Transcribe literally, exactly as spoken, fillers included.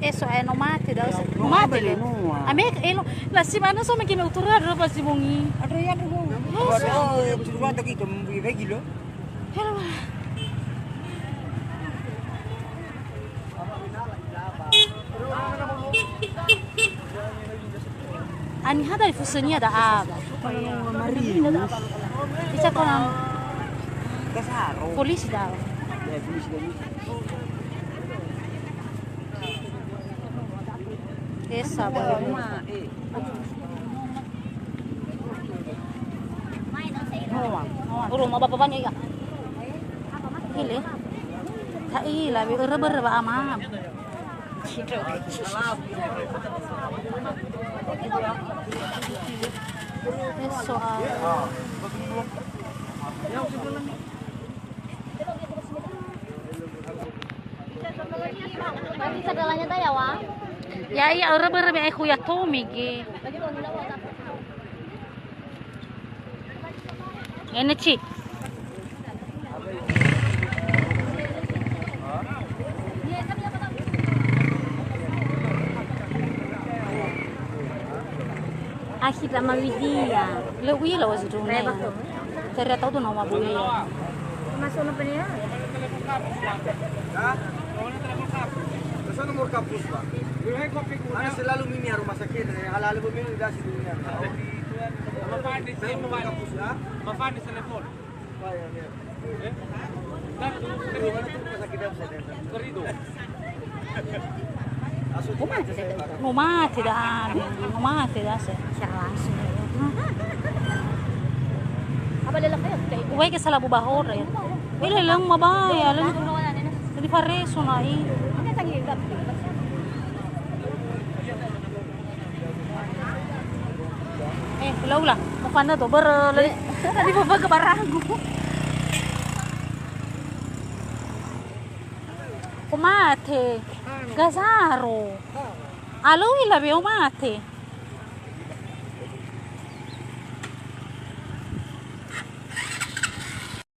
Eso, eh, no mate da'ö. No mate le. Ame elo, la si mana so mege me utura dulu pas si bongi. Ada ya dulu. Ada, eh, berdua tak itu, membeli lagi loh. Hello. Haniha dalifusönia da'a. Ica kona polisi da'a. Esa ba. Uruma bapa banyak ya. Ile. Ta'ila, we, ere bere ba ama. Eso, ah. Bisa jalannya ta ya, Wa? Ya, iya, ere bere me ai khuya tomi ge. Ene, Ci. Akhi drama Widya. Le uila wa zidrone. Reba tu. Ternyata tu nama bu ya. Masuk apa ni ya? Hah? Pesan nomor kampus, Pak. Mana selalu mimi rumah sakit, eh, hal-hal bu mimi udah situ ya. Nomor kampus, ya. No mate da, no mate da, no mate da se. Secara langsung. Apa lelak ya? Ubai ke salabu bahor ya. Ile leng mabaya, leng. Jadi fareso na i. Eh, ula-ula, mofana to bere le. Tadi bebe ke baragu. O mate, gazaro. Alo ila be o mate.